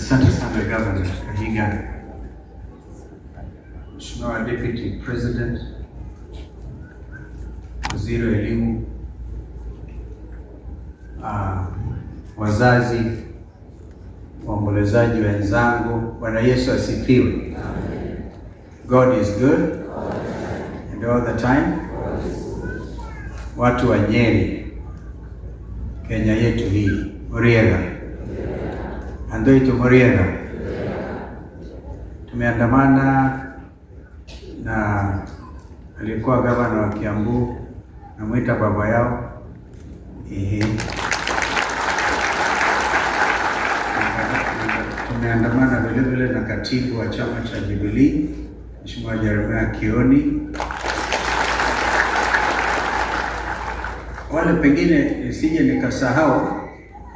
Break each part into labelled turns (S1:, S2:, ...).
S1: Asante sana Governor Kahiga. Mheshimiwa Deputy President, Waziri wa Elimu, wazazi, waombolezaji wenzangu, Bwana Yesu asifiwe. God is good and all the time. Watu wa Nyeri, Kenya yetu hii, Muriega, Andoito Muriega, tumeandamana na aliyekuwa gavana wa Kiambu, namwita baba yao. Ehe. Tumeandamana vile vile na katibu wa chama cha Jubilee, Mheshimiwa Jeremiah Kioni. Wale pengine nisije nikasahau,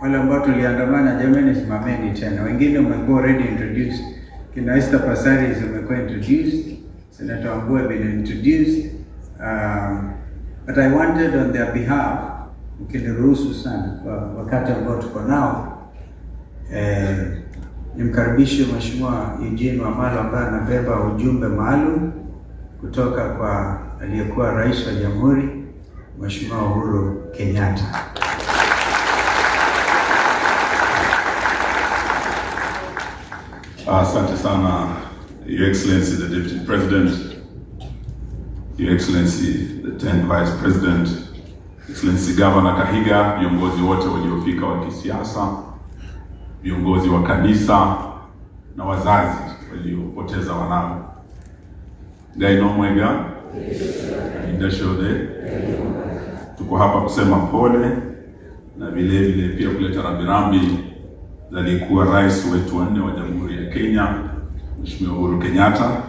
S1: wale ambao tuliandamana, jamani, simameni tena. Wengine umekuwa already introduced. Kina Esther Passaris umekuwa introduced, Senator Wambua been introduced. But I wanted on their behalf, mkiniruhusu sana kwa wakati ambao tuko nao, nimkaribishe Mheshimiwa Eugene Wamalwa ambaye anabeba ujumbe maalum kutoka kwa aliyekuwa Rais wa Jamhuri, Mheshimiwa Uhuru Kenyatta.
S2: Asante sana, Your Excellency the Deputy President, Your Excellency the 10th Vice President, Excellency Governor Kahiga, viongozi wote waliofika wa kisiasa, viongozi wa kanisa na wazazi waliopoteza wanao. Ngai no mwega indashode, tuko hapa kusema pole na vile vile pia kuleta rambirambi za aliyekuwa rais wetu wa nne wa Jamhuri ya Kenya, Mheshimiwa Uhuru Kenyatta.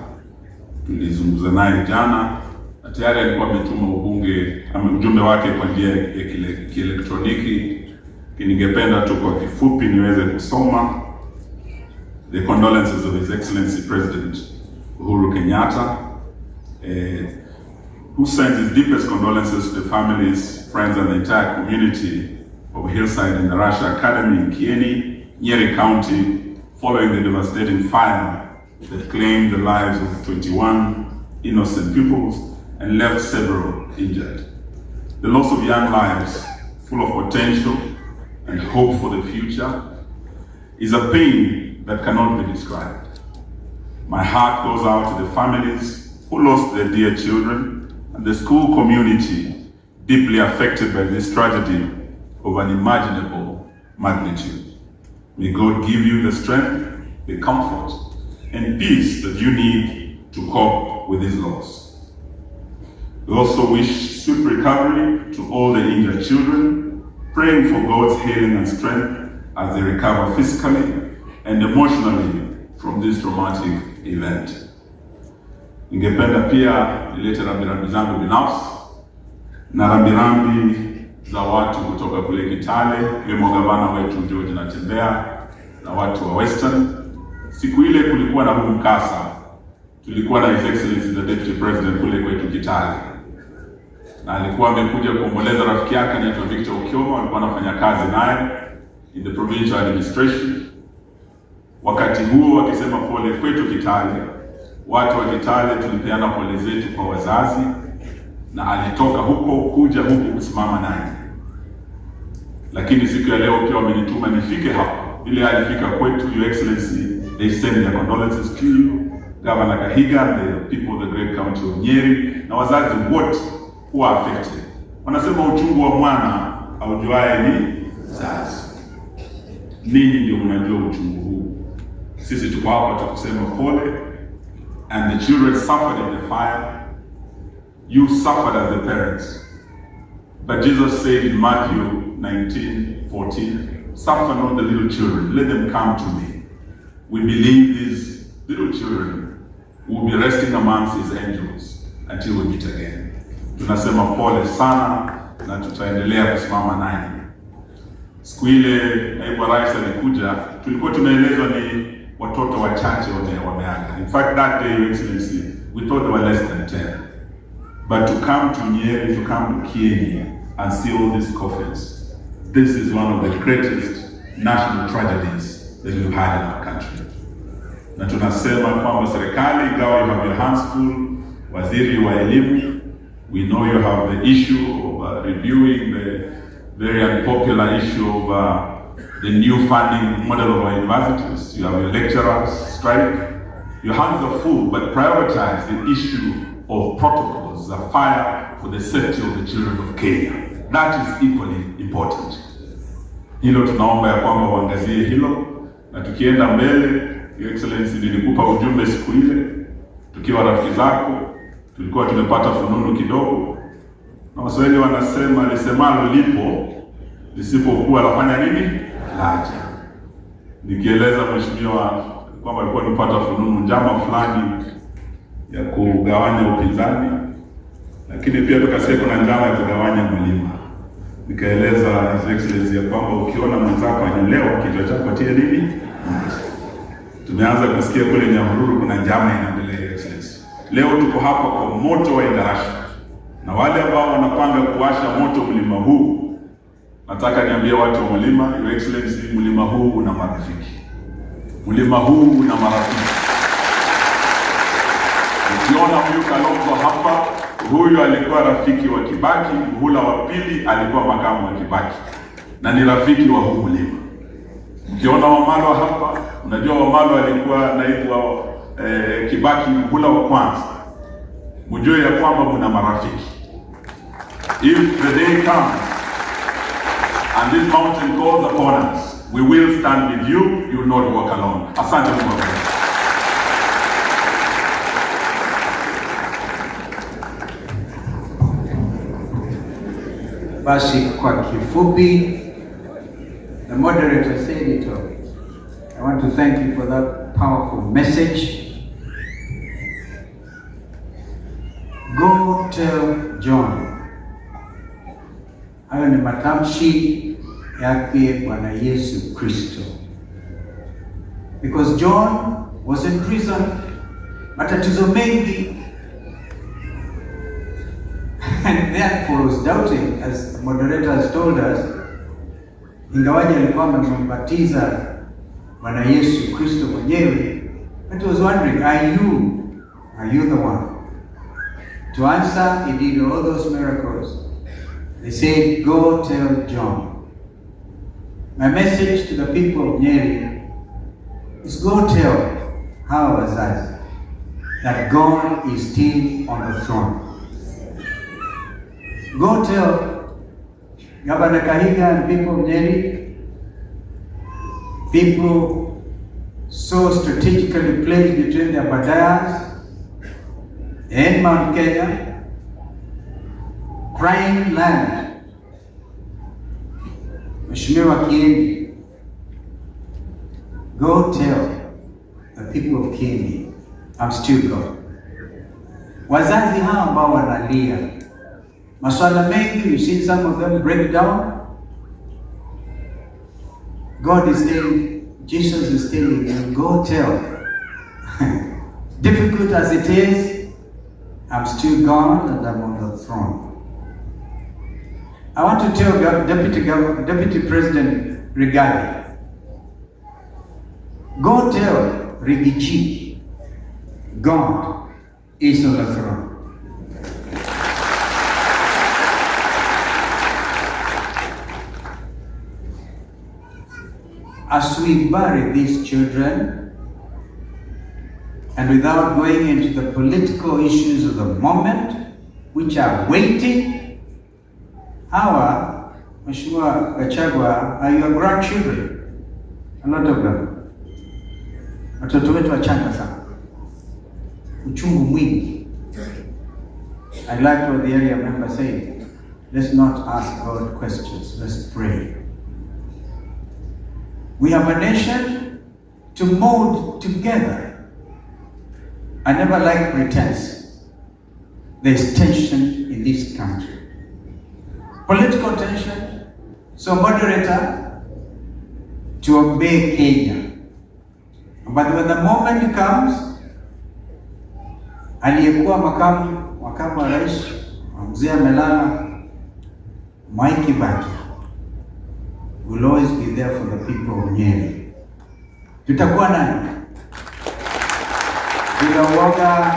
S2: Tulizungumza naye jana na tayari alikuwa ametuma ubunge ama ujumbe wake kwa njia ya kielektroniki. Ningependa tu kwa kifupi niweze kusoma the condolences of His Excellency President Uhuru Kenyatta, who sends his deepest condolences to the families, friends, and the entire community of Hillside Endarasha Academy in Kieni, Nyeri County, following the devastating fire that claimed the lives of 21 innocent pupils and left several injured. The loss of young lives, full of potential and hope for the future, is a pain that cannot be described. My heart goes out to the families who lost their dear children and the school community deeply affected by this tragedy of unimaginable magnitude. May God give you the strength, the comfort, and peace that you need to cope with this loss. We also wish swift recovery to all the injured children, praying for God's healing and strength as they recover physically and emotionally from this traumatic event. Ningependa pia nilete rambirambi zangu binafsi na rambirambi za watu kutoka kule Kitale, ikiwemo gavana wetu George Natembeya na watu wa Western. Siku ile kulikuwa na huu mkasa, tulikuwa na His Excellency the Deputy President kule kwetu Kitale, na alikuwa amekuja kuomboleza rafiki yake anaitwa Victor Okioma, alikuwa anafanya kazi naye in the provincial administration. Wakati huo wakisema pole kwetu Kitale, watu wa Kitale tulipeana pole zetu kwa wazazi, na alitoka huko kuja huku kusimama naye. Lakini siku ya leo pia wamenituma nifike hapa. Vile alifika kwetu, Your Excellency, they send their condolences to you, Governor Kahiga, the people of the great county of Nyeri, na wazazi wote who are affected. Wanasema uchungu wa mwana aujuaye ni mzazi. Ninyi ndio mnajua uchungu huu. Sisi tuko hapa tukusema pole, and the children suffered in the fire. You suffered as the parents. But Jesus said in Matthew 19:14, suffer not the little children, let them come to me. We believe these little children will be resting amongst his angels until we meet again. Tunasema pole sana na tutaendelea kusimama naye. Siku ile naibu wa rais alikuja, tulikuwa tunaelezwa ni watoto wachache wameaga. In fact, that day, Your Excellency, we thought there were less than 10. But to come to Nyeri, to come to Kieni and see all these coffins, this is one of the greatest national tragedies that we've had in our country. Na tunasema kwamba serikali, ingawa you have your hands full, waziri wa elimu, we know you have the issue of reviewing the very unpopular issue of the new funding model of our universities. You have your lecturers strike. Your hands are full, but prioritize the issue of protocols, the fire for the safety of the children of Kenya. That is equally important. Hilo tunaomba ya kwamba uangazie hilo, na tukienda mbele, Your Excellency, nilikupa ujumbe siku ile tukiwa rafiki zako, tulikuwa tumepata fununu kidogo, na Waswahili wanasema lisemalo lipo, lisipokuwa lafanya nini? Laja. Nikieleza mheshimiwa kwamba alikuwa nimepata fununu njama fulani ya kugawanya upinzani, lakini pia tukasikia kuna njama ya kugawanya mlima. Nikaeleza His Excellency ya kwamba ukiona mwenzako anyolewa kichwa chako tie nini? Tumeanza kusikia kule Nyahururu kuna njama inaendelea, Your Excellency. Leo tuko hapa kwa moto wa Endarasha, na wale ambao wanapanga kuwasha moto mlima huu, nataka niambie watu wa mlima, Your Excellency, mlima huu una marafiki, mlima huu una marafiki. Ukiona huyu Kalonzo hapa, huyu alikuwa rafiki wa Kibaki, muhula wa pili alikuwa makamu wa Kibaki na ni rafiki wa huu mlima. Ukiona Wamalwa hapa, unajua Wamalwa alikuwa naibu wa Kibaki muhula wa kwanza. Mjue ya kwamba mna marafiki. If the day comes and this mountain calls upon us, we will stand with you, you will not walk alone. Asante, Mungu akubariki.
S1: Basi kwa kifupi, the moderator said it all. I want to thank you for that powerful message. Go tell John. Hayo ni matamshi yake Bwana Yesu Kristo. Because John was in prison, matatizo mengi, and therefore was doubting, as the moderator has told us, ingawaje alikuwa amembatiza Bwana Yesu Kristo mwenyewe, but he was wondering, are you the one? To answer, he did all those miracles. They said, "Go tell John." My message to the people of Nyeri is, go tell hawa wazazi that God is still on the throne. Go tell Governor Kahiga and people of Nyeri, people so strategically placed between the Aberdares and Mount Kenya, prime land. Mheshimiwa Kieni, go tell the people of Kieni, I'm still God. Wazazi hao ambao wanalia maswala mengi, you've seen some of them break down. God is saying, Jesus is telling you, go tell. Difficult as it is, I'm still God and I'm on the throne. I want to tell Deputy President Rigathi, go tell Riggy G, God is on the throne. As we bury these children, and without going into the political issues of the moment, which are waiting, hawa, Mheshimiwa Gachagua, are your grandchildren, a lot of them. Watoto wetu wachanga sana, uchungu mwingi. I like what the area member said. Let's not ask God questions, let's pray. We have a nation to mold together. I never like pretense. There's tension in this country. Political tension. So moderator, to obey Kenya. But when the moment comes, aliyekuwa makamu wa rais, mzee amelala, Mwai Kibaki will always be there for the people of Nyeri. Tutakuwa nanyi bila uoga,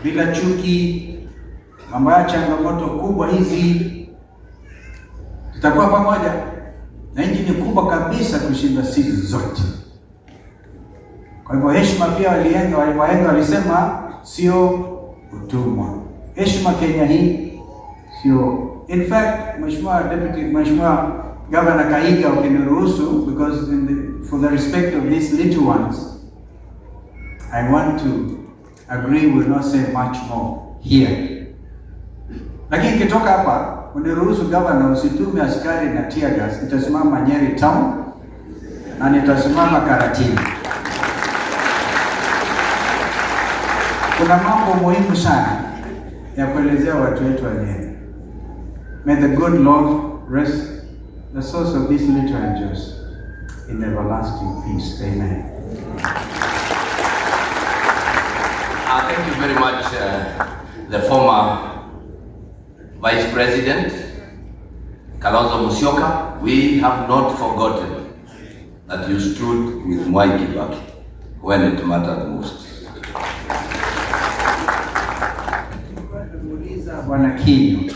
S1: bila chuki, mambo ya changamoto kubwa hizi, tutakuwa pamoja na nchi ni kubwa kabisa kushinda sisi zote. Kwa hivyo heshima pia walienga wahenga walisema sio utumwa. Heshima Kenya hii sio. In fact, Mheshimiwa Deputy, Mheshimiwa Governor Kahiga, ukiniruhusu, because for the respect of these little ones, I want to agree will not say much more here. Lakini kitoka hapa uniruhusu governor, usitume askari na tear gas. Nitasimama Nyeri town na nitasimama Karatina. Kuna mambo muhimu sana ya kuelezea watu wetu wa Nyeri. May the good Lord rest the source of these little angels in everlasting peace. Amen.
S3: Thank you very much, the former Vice President, Kalonzo Musyoka. We have not forgotten that you stood with Mwai Kibaki when it mattered most.
S1: Namuuliza Bwana Kinyo,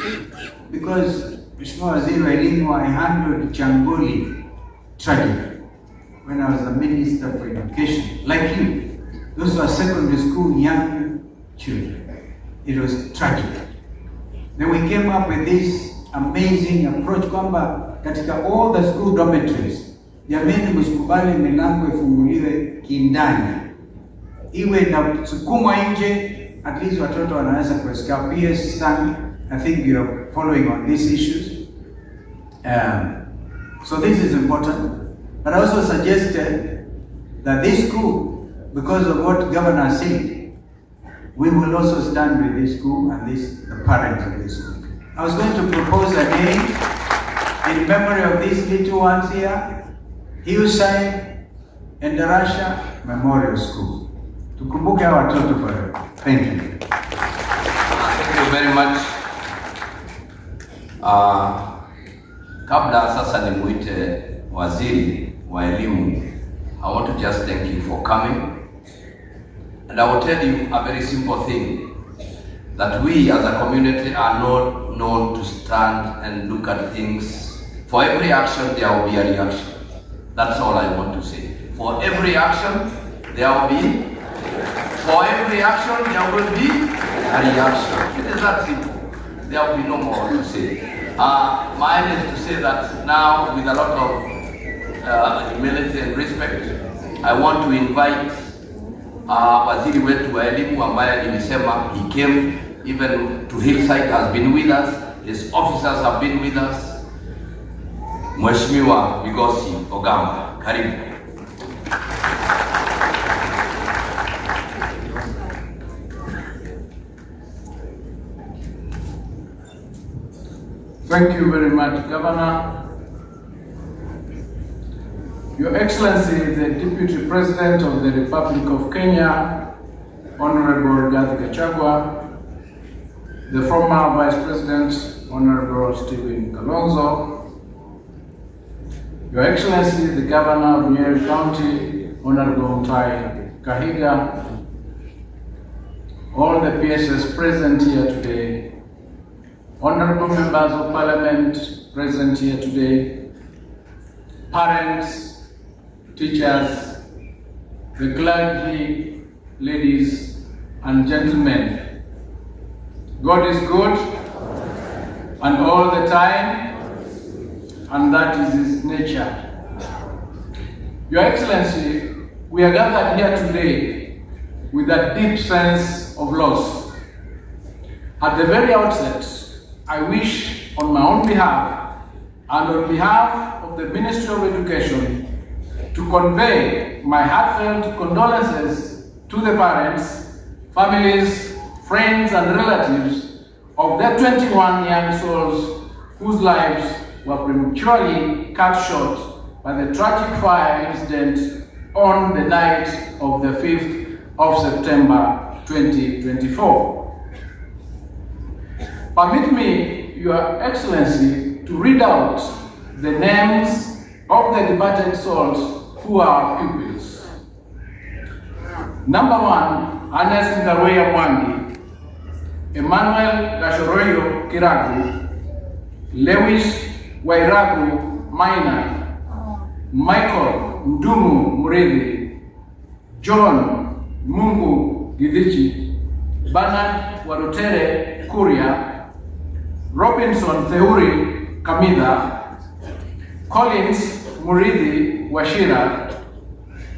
S1: because Mheshimiwa Waziri wa Elimu, I handled Kyanguli tragedy when I was the Minister for Education, like you. Those were secondary school young children. It was tragic. Then we came up with this amazing approach kwamba katika all the school dormitories, jameni, msikubali milango ifunguliwe kindani, iwe na sukumwa nje, at least watoto wanaweza kuescape. PS Sang, I think you are following on these issues. So this is important. But I also suggested that this school, because of what Governor said, we will also stand with this school and the parents of this school. I was going to propose a name in memory of these little ones here, Hillside Endarasha Memorial School. Tukumbuke hawa watoto forever. Thank you.
S3: Thank you very much. Kabla sasa nimuite waziri wa elimu, I want to just thank you for coming. And I will tell you a very simple thing, that we as a community are not known to stand and look at things. For every action, there will be a reaction. That's all I want to say. For every action, there will be, for every action, there will be a reaction. It is that simple. There will be no more to say. Mine is to say that now, with a lot of humility and respect, I want to invite waziri wetu wa elimu ambaye nilisema he came even to Hillside, has been with us, his officers have been with us. Mheshimiwa Migosi Ogamba, karibu.
S4: Thank you very much, Governor. Your Excellency, the Deputy President of the Republic of Kenya, Honorable Rigathi Gachagua, the former Vice President, Honorable Stephen Kalonzo, Your Excellency, the Governor of Nyeri County, Honorable Mutahi Kahiga, all the PSs present here today, Honorable Members of Parliament present here today, parents, teachers, the clergy, ladies and gentlemen. God is good and all the time, and that is his nature. Your Excellency, we are gathered here today with a deep sense of loss. At the very outset, I wish on my own behalf and on behalf of the Ministry of Education to convey my heartfelt condolences to the parents, families, friends, and relatives of the 21 young souls whose lives were prematurely cut short by the tragic fire incident on the night of the 5th of September 2024. Permit me, Your Excellency, to read out the names of the departed souls who are pupils. Number 1, Ernest Ngaruiya Mwangi, Emmanuel Gachoroyo Kiragu, Lewis Wairagu Maina, Michael Ndumu Murithi, John Mungu Githichi, Bernard Warutere Kuria, Robinson Theuri Kamitha, Collins Murithi Wachira,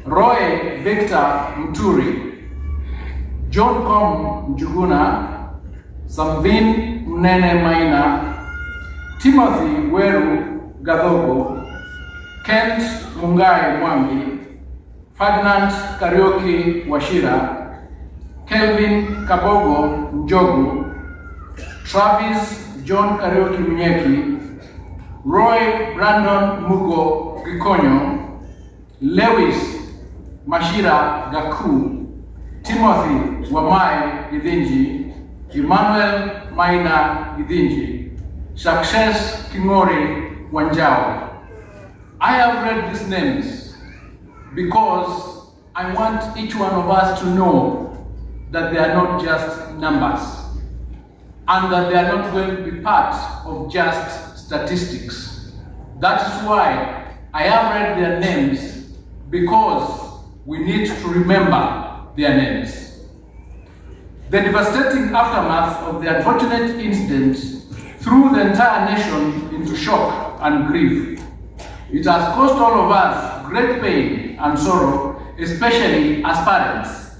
S4: Roy Victor Muturi, John Com Njuguna, Samvin Mnene Maina, Timothy Weru Gathogo, Kent Mungai Mwangi, Ferdinand Kariuki Wachira, Kelvin Kabogo Njogu, Travis John Kariuki Munyeki, Roy Brandon Mugo Gikonyo, Lewis Machira Gaku, Timothy Wamae Githinji, Emmanuel Maina Githinji, Success Kingori Wanjau. I have read these names because I want each one of us to know that they are not just numbers and that they are not going to be part of just statistics. That is why I have read their names, because we need to remember their names. The devastating aftermath of the unfortunate incident threw the entire nation into shock and grief. It has caused all of us great pain and sorrow, especially as parents.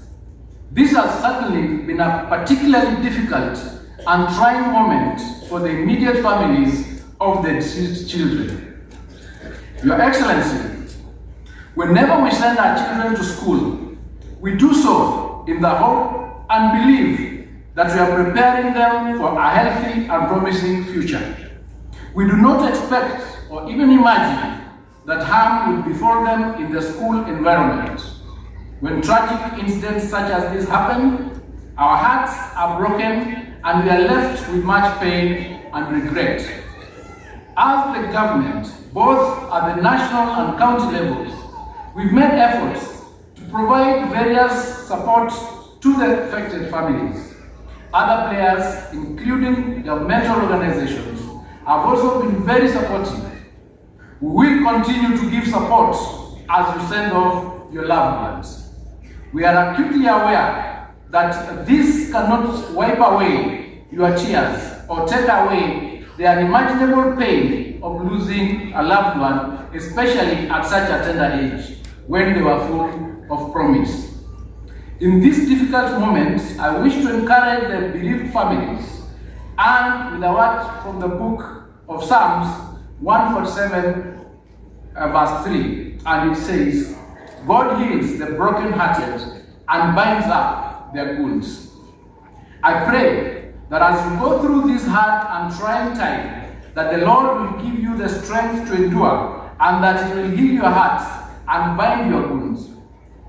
S4: This has certainly been a particularly difficult and trying moment for the immediate families of the deceased children. Your Excellency, whenever we send our children to school, we do so in the hope and belief that we are preparing them for a healthy and promising future. We do not expect or even imagine that harm will befall them in the school environment. When tragic incidents such as this happen, our hearts are broken and we are left with much pain and regret. As the government, both at the national and county levels, we've made efforts to provide various support to the affected families. Other players, including governmental organizations, have also been very supportive. We will continue to give support as you send off your loved ones. We are acutely aware that this cannot wipe away your tears or take away the unimaginable pain of losing a loved one, especially at such a tender age, when they were full of promise. In this difficult moment, I wish to encourage the bereaved families, and with a word from the book of Psalms 147, verse 3, and it says, God heals the brokenhearted and binds up their wounds. I pray that as you go through this hard and trying time, that the Lord will give you the strength to endure, and that He will heal your hearts and bind your wounds.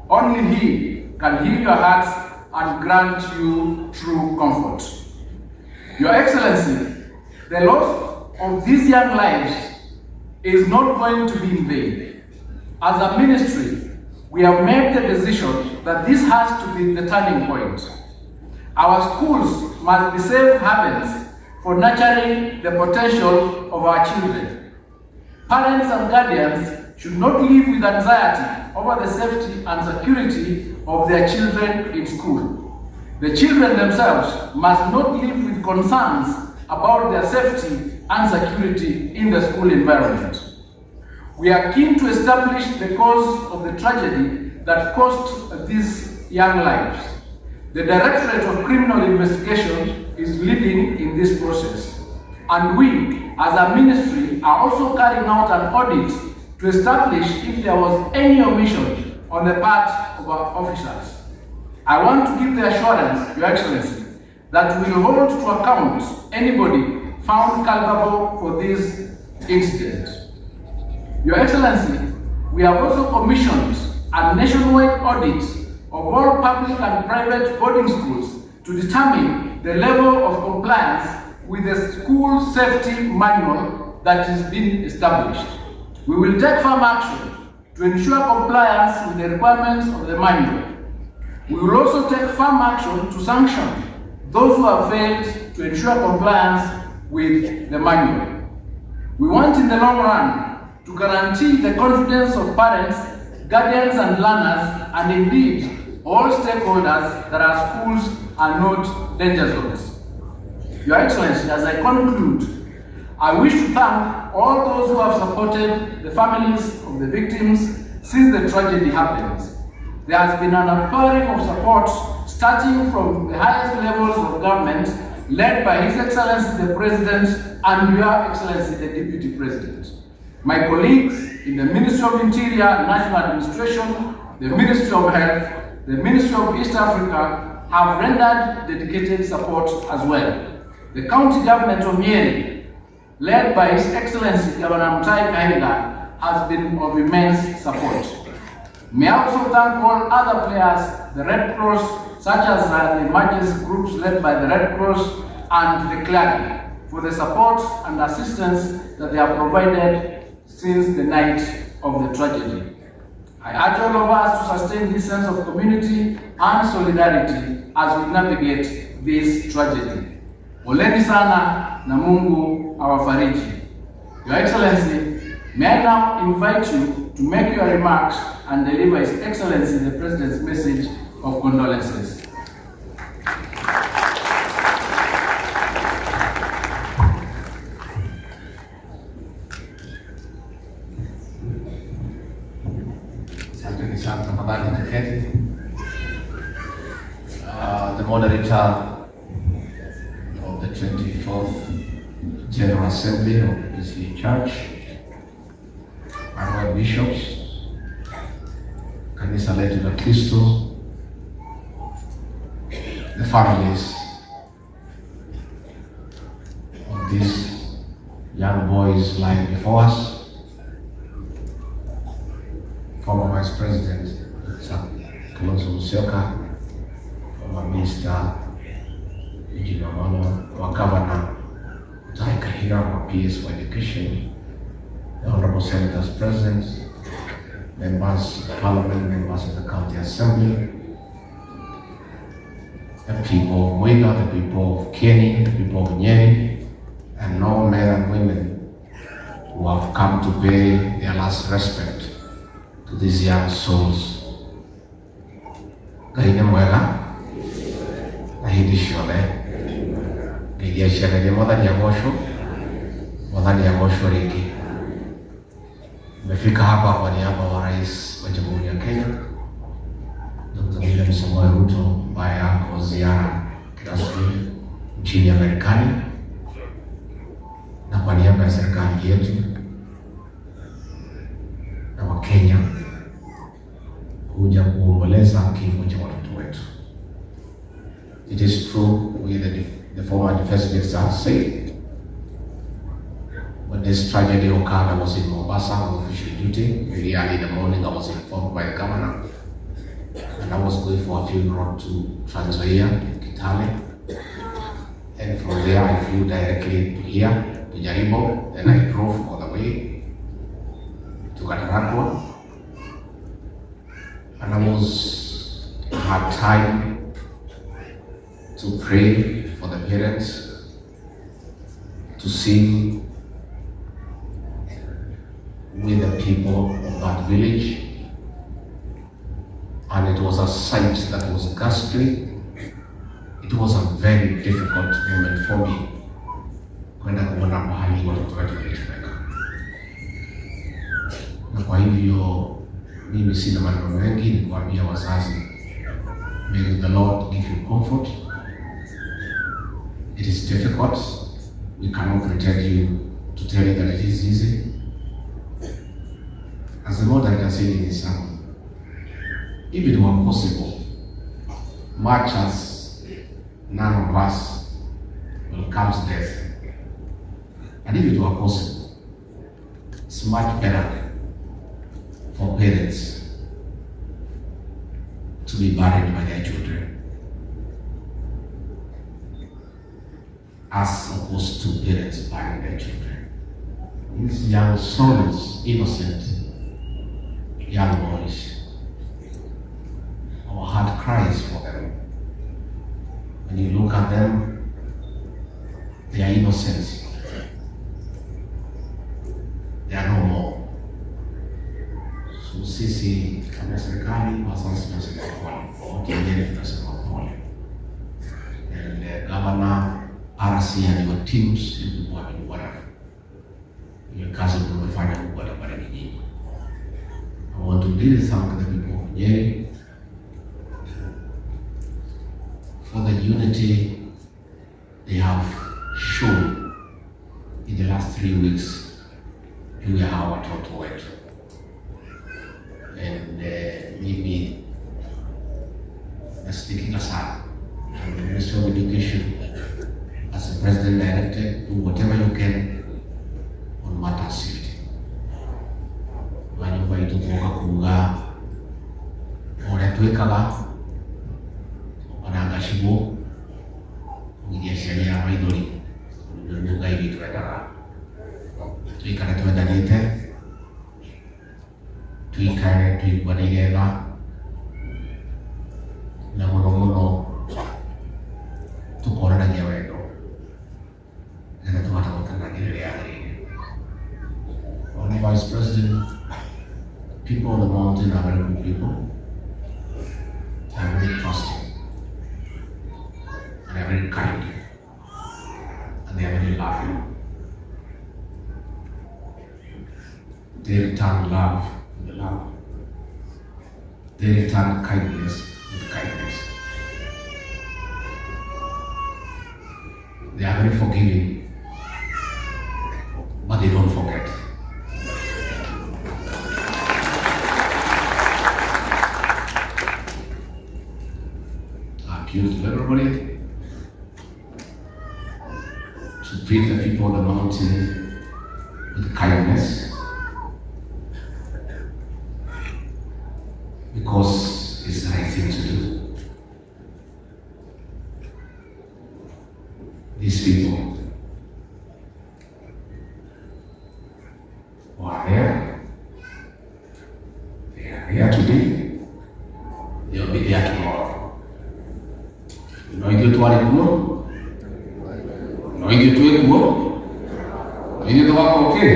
S4: Only He can heal your hearts and grant you true comfort. Your Excellency, the loss of these young lives is not going to be in vain. As a ministry, we have made the decision that this has to be the turning point. Our schools must be safe havens for nurturing the potential of our children. Parents and guardians should not live with anxiety over the safety and security of their children in school. The children themselves must not live with concerns about their safety and security in the school environment. We are keen to establish the cause of the tragedy that cost these young lives. The Directorate of Criminal Investigation is leading in this process, and we, as a ministry, are also carrying out an audit to establish if there was any omission on the part of our officers. I want to give the assurance, Your Excellency, that we will hold to account anybody found culpable for this incident. Your Excellency, we have also commissioned a nationwide audit of all public and private boarding schools to determine the level of compliance with the school safety manual that is being established. We will take firm action to ensure compliance with the requirements of the manual. We will also take firm action to sanction those who have failed to ensure compliance with the manual. We want in the long run to guarantee the confidence of parents, guardians and learners, and indeed all stakeholders that our schools are not danger zones. Your Excellency, as I conclude, I wish to thank all those who have supported the families of the victims since the tragedy happened. There has been an outpouring of support starting from the highest levels of government, led by His Excellency the President and Your Excellency the Deputy President. My colleagues in the Ministry of Interior, National Administration, the Ministry of Health, the Ministry of East Africa have rendered dedicated support as well. The County Government of Nyeri, led by His Excellency Governor Mutahi Kahiga, has been of immense support. May I also thank all other players, the Red Cross, such as the emergency groups led by the Red Cross and the clergy, for the support and assistance that they have provided since the night of the tragedy. I urge all of us to sustain this sense of community and solidarity as we navigate this tragedy. Poleni sana na Mungu awafariji. Your Excellency, may I now invite you to make your remarks and deliver His Excellency the President's message of condolences.
S5: Asanteni sana, tafadhali tuketi. The moderator of the 24th General Assembly of the PCEA Church, our bishops, kanisa letu la Kristo, the families of these young boys lying before us, former Vice President Kalonzo Musyoka, former Minister Eugene Wamalwa, our Governor Mutahi Kahiga, our PS for Education, the Honorable Senators present, members of Parliament, members of the County Assembly, the people of Mweiga, the people of Kieni, the people of Nyeri, and all men and women who have come to pay their last respect to these young souls. Ngai nĩ mwega na hĩndĩ ciothe. Ngeithia cianagia Mwathani agocwo, Mwathani agocwo rĩngĩ. Nimefika hapa kwa niaba wa Rais wa Jamhuri ya Kenya Dr. William Samoei Ruto ambaye ako ziara kirasmi nchini Marekani, na kwa niaba ya serikali yetu na Wakenya kuja kuomboleza kifo cha watoto wetu. It is true, we the former defense minister said, when this tragedy occurred, I was in Mombasa on official duty. Very early in the morning, I was informed by the governor, and I was going for a funeral to Trans Nzoia, Kitale. And from there, I flew directly to here, to Jaribo. Then I drove all the way to Gatarakwa. And I had time to pray for the parents, to sing with the people of that village. And it was a sight that was ghastly. It was a very difficult moment for me kwenda kuona mahali watoto wetu walitoweka. Na kwa hivyo mimi sina maneno mengi, ni kuambia wazazi, may the Lord give you comfort. It is difficult. We cannot pretend you to tell you that it is easy. As the Lord had said in his sermon, if it were possible, much as none of us welcomes death, and if it were possible, it's much better for parents to be buried by their children as opposed to parents burying their children. These young souls, innocent young boys, our heart cries for them. When you look at them, they are innocents. They are no more. So sisi kama serikali, wazazi tunasema pole, wote wengine tunasema pole. And Governor, RC and your teams, you people have been wonderful. Hiyo kazi mmefanya, Mungu atabariki nyinyi. I want to really thank the people of Nyeri for the unity they have shown in the last 3 weeks juu ya hawa watoto wetu. And mimi nasikitika sana. And the Ministry of Education, as the President directed, do whatever you can on matters safety. Wa nyũmba itũ twoka kuga ũrĩa twĩkaga ona ngacibũ kũgiria ciari ya maithori tondũ nĩguo Ngai witũ endaga tuikare twendanĩte, tuikare tuiguanĩire tha na mũno mũno tukonanagia wendo nĩgetha tũhote gũtana na njĩra ĩrĩa yagĩrĩire. Honorable Vice President, people on the mountain are very good people. They are very trusting. And they are very kind. And they are very loving. They return love with love. They return kindness with kindness. They are very forgiving, but they don't forget. I appeal to everybody to treat the people on the mountain with kindness because it's the right thing to do. These people who are there, they are here today, they will be there tomorrow. No ithuĩ twarĩ kuo, no ithuĩ twĩ kuo, no ithuĩ tũgakorwo kĩ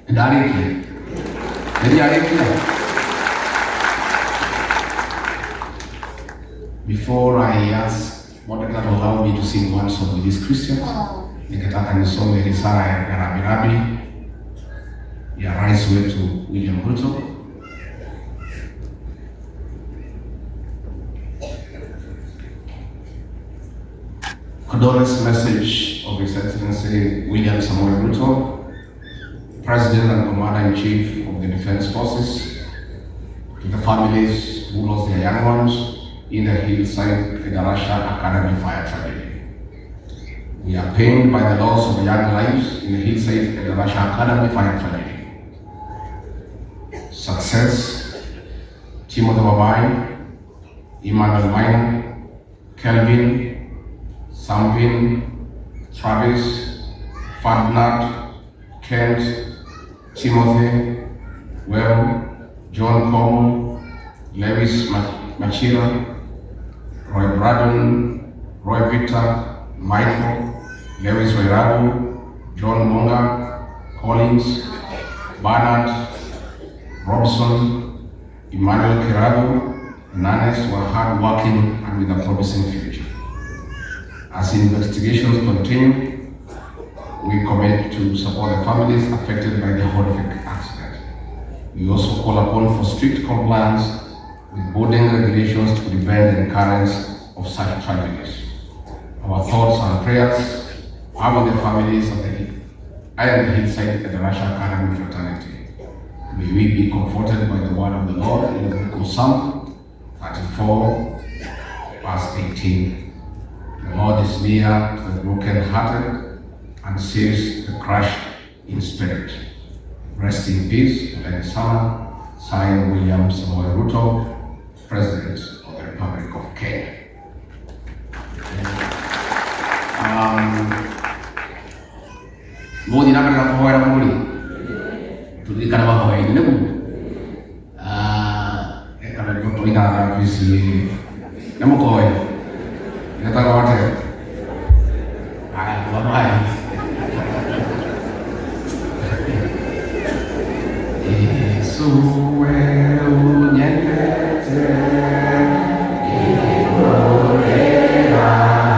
S5: ndarĩkia nĩndarĩkia. Before I ask moderator to allow me to sing one song with these Christians, ningetaka nisome risala ya rambirambi ya rais wetu William Ruto. Condolence message of His Excellency William Samoei Ruto, President and Commander-in-Chief of the Defense Forces, to the families who lost their young ones in the Hillside Endarasha Academy fire tragedy. We are pained by the loss of young lives in the Hillside Endarasha Academy fire tragedy. Success, Timothy Wabai, Emmanuel Maina, Kelvin, Samvin, Travis, Ferdinand, Kent, Timothy, Well, John Como, Lewis Machira, Roy Braddon, Roy Victor, Michael, Lewis Wairagu, John Monga, Collins, Bernard, Robson, Emmanuel Kiragu, and Ernest were hardworking and with a promising future. As investigations continue, we commit to support the families affected by the horrific accident. We also call upon for strict compliance with boarding regulations to prevent the recurrence of such tragedies. Our thoughts and prayers are with the families of the and the Hillside Endarasha Academy fraternity. May we be comforted by the word of the Lord in the book of Psalm 34, verse 18. The Lord is near to the brokenhearted and saves the crushed in spirit. Rest in peace, Poleni sana. Signed, William Samoei Ruto, President of the Republic of Kenya. Mũgũthiĩ na mbere na kũhoera mũrĩ tũririkane mahoya-inĩ nĩguo eka rwĩmbo. Mũikaraga PCA nĩ mũkoĩ getagwo atĩa? Aya, bye bye. Yesu we unyendete igorera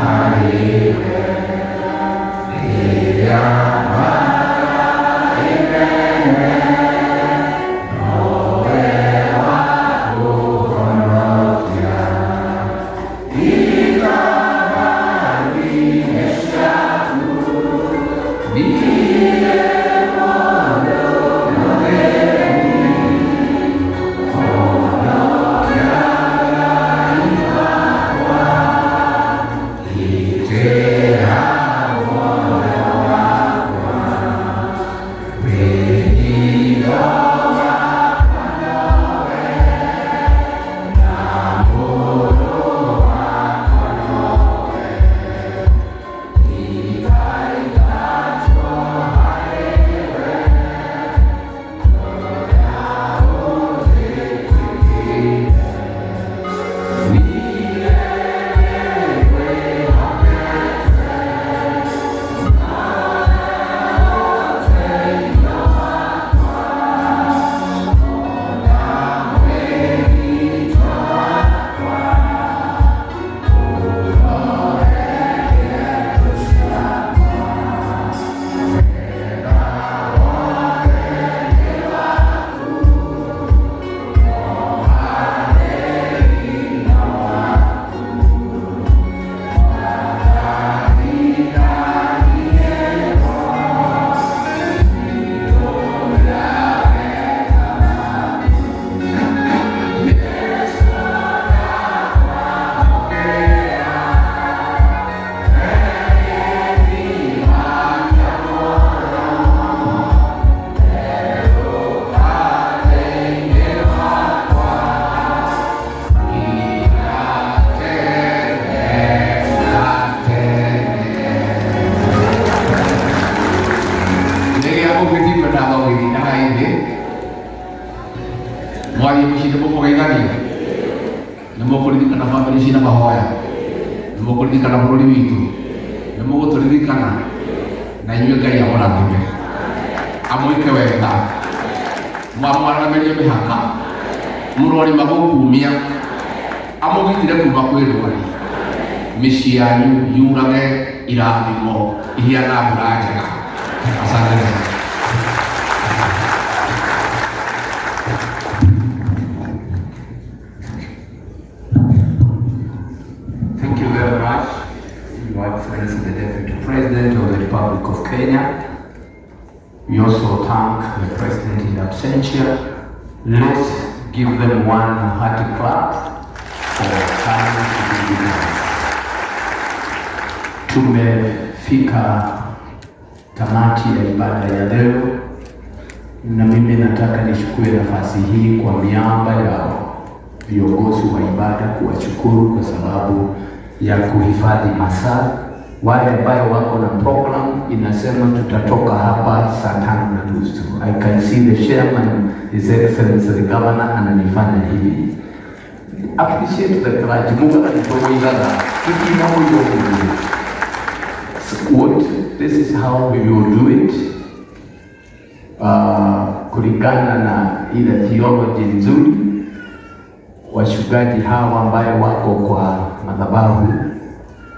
S5: hariwe rĩrĩa inene nowe wa kũhonokia itabarine ciaku ndirĩ mũndũ mũthĩni honokia Ngai wakwa gitĩra muoyo wakwa wĩhitho wakwa nowe na mũrũ wakwa nowe ikaingatwo harĩwe ũrĩa ũnjĩtĩkĩire niĩ nĩngwĩhokete nowe ũteithio wakwa ona mwĩhito wakwa ũrorerie thũ ciakwa wega wothe nĩ waku ohanĩri na waku wagathithanie ũrĩa wega waku Yesu ndakwamũkĩra gĩthima kĩa muoyo therũka thĩinĩ wakwa nginya tene na tene. Rĩrĩa mũgĩthiĩ na mũgĩthindaga ithĩ mwathiĩ mũciĩ nĩ mũkũgeithania nĩ mũkũririkana bamĩrĩ cina mahoya nĩ mũkũririkana bũrũri witũ nĩ mũgũtũririkana na inyuĩ Ngai amũrathime amwĩke wega mwamwaramĩrie mĩhaka mũrori magũkumia amũgitĩre kuma kwĩ ndwari mĩciĩ yanyu yurage irathimo ihiana mbura njega. Asante sana.
S6: Thank you very much, Your Excellency, the Deputy President of the Republic of Kenya. We also thank the President in absentia. Let's give them one hearty clap for coming to be with us. Tumefika tamati ya ibada ya leo, na mimi nataka nichukue nafasi hii kwa niaba ya viongozi wa ibada kuwashukuru kwa sababu ya kuhifadhi masaa. Wale ambayo wako na program inasema tutatoka hapa saa 5:30. I can see the chairman, His Excellency the Governor, ananifanya hivi. Appreciate the clergy. Mungu anatuongoza tukina huyo. What this is how we will do it. Kulingana na ile theology nzuri, wachungaji hawa ambayo wako kwa madhabahu,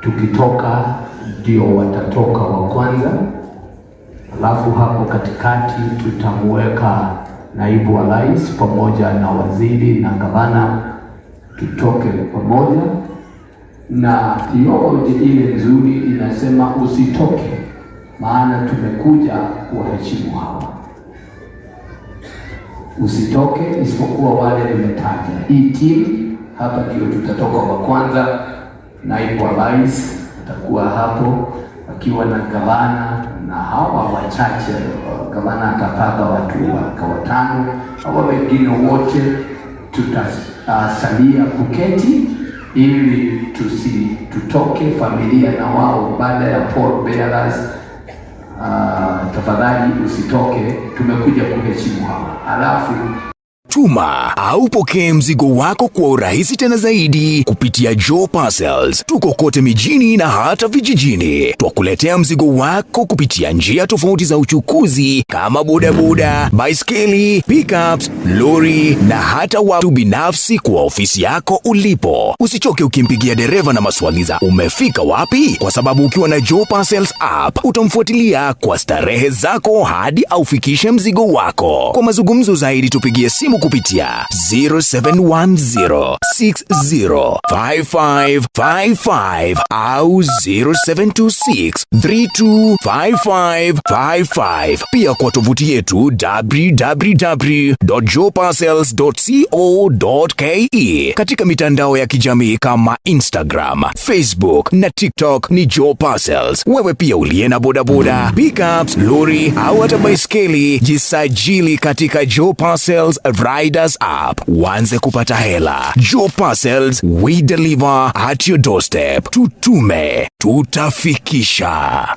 S6: tukitoka ndio watatoka wa kwanza, alafu hapo katikati tutamuweka naibu wa rais pamoja na waziri na gavana, tutoke pamoja. Na theology ile nzuri inasema usitoke, maana tumekuja kuwaheshimu hawa. Usitoke isipokuwa wale nimetaja. Hii team hapa ndio tutatoka wa kwanza. Naibu wa rais atakuwa hapo akiwa na gavana na hawa wachache. Gavana atapanga watu waka watano, hawa wengine wote tutasalia kuketi ili tutoke familia na wao baada ya pall bearers. Tafadhali usitoke, tumekuja kuheshimu hawa alafu
S7: Tuma au pokee mzigo wako kwa urahisi tena zaidi kupitia Joe Parcels. Tuko kote mijini na hata vijijini. Twakuletea mzigo wako kupitia njia tofauti za uchukuzi kama bodaboda, baiskeli, pickups, lori na hata watu binafsi kwa ofisi yako ulipo. Usichoke ukimpigia dereva na maswali za umefika wapi, kwa sababu ukiwa na Joe Parcels app utamfuatilia kwa starehe zako hadi aufikishe mzigo wako. Kwa mazungumzo zaidi tupigie simu kupitia 0710605555 au 0726325555. Pia kwa tovuti yetu www.joeparcels.co.ke. Katika mitandao ya kijamii kama Instagram, Facebook na TikTok ni Joe Parcels. Wewe pia uliye na bodaboda, pickups, lori au hata baiskeli, jisajili katika Joe Parcels Riders app uanze kupata hela. Joe Parcels, we deliver at your doorstep. Tutume, tutafikisha.